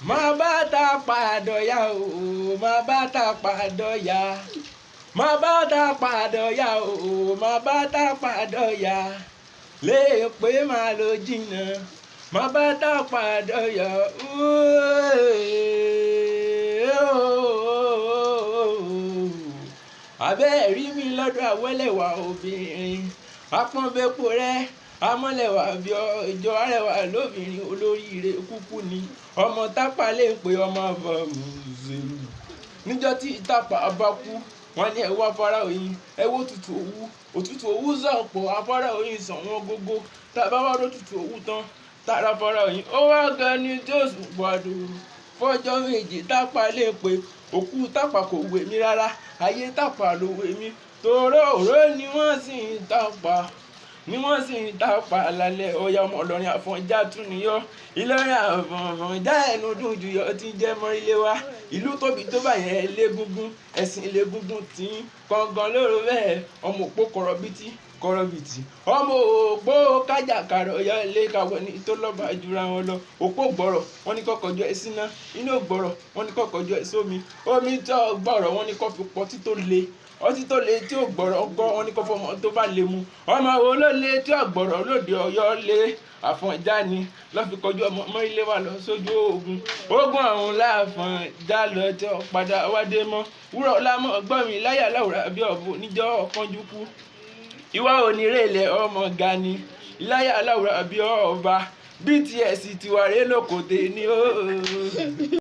Má bá ta pàdọ̀yà o, má bá ta pàdọ̀yà. Má bá ta pàdọ̀yà o, má bá ta pàdọ̀yà. Lè pé máa lo jìnnà. Má bá ta pàdọ̀yà o. Abẹ́ rí mi lọ́dọ̀ àwẹ́lẹ̀wà obìnrin. Apọ́nbépo rẹ̀, amọ́lẹ̀wà bí ọjọ́ arẹwà lóbìnrin olóríire kúkú ni. Ọmọ Tápà lè pe ọmọ Fàmùsẹ̀lù. Níjọ́ tí Tápà bá kú, wọ́n ní ẹ wá afárá oyin, ẹ wó òtútù òwú. Òtútù òwú sàn pọ̀, afárá oyin sàn wọ́n gógó. Tá bá wá rótútù òwú tán, tára afárá oyin. Ó wá gan ni tí ó sùn pàdù. Fọ́jọ́ méje Tápà lè pe òkú Tápà kò wù mí rárá. Ayé Tápà ló wù mí. Toró òró ni wọ́n sì ń Tápà. Ni wọ́n sì ń Tápà lálẹ́. Ọya ọmọ Ìlọrin Àfọ̀njá tún níyọ́. Ìlọrin Àfọ̀njá ẹnu dùn jù yọ tí ń jẹ́ mọ́rílé wá. Ìlú tóbi tó bá yẹn légúngún. Ẹ̀sìn légúngún tí ń kọ̀ǹgàn lóró bẹ́ẹ̀. Ọmọ òpó kọ̀rọ̀bìtì kọ̀rọ̀bìtì. Ọmọ òpó kájàkàrọ̀ ọ̀yọ́ ilé kàwọ́ ní tó lọ́ba jura wọn lọ. Òpó gbọ̀rọ̀ wọ́n ní kó kọjú ẹ síná. Iná gbọ̀rọ̀ wọ́n ní kó kọjú ẹ sómi. Omi tó gbọ̀rọ̀ wọ́n ní kó fi pọtí tó le. Ọtí tó le tí ò gbọ̀rọ̀ ńkọ́ wọ́n ní kó fọmọ tó bá le mu. Ọmọ wo ló le tí ò gbọ̀rọ̀ lóde Ọ̀yọ́ lé? Àfọ̀njá ni lọ́ fi kọjú ọmọ mọ́rílé wá lọ sójú ogun. Ogun ọ̀hún láfọ̀njá lọ tí ó padà wá dé mọ́. Wúrọ̀ ọlá mọ́ gbọ́n mi láyà láwùrà bí ọ̀bọ níjọ́ ọ̀kánjú kú. Ìwà onírèlẹ̀ ọmọ ga ni. Láyà láwùrà bí ọba. BTS tiwa rè lóko tè ní o.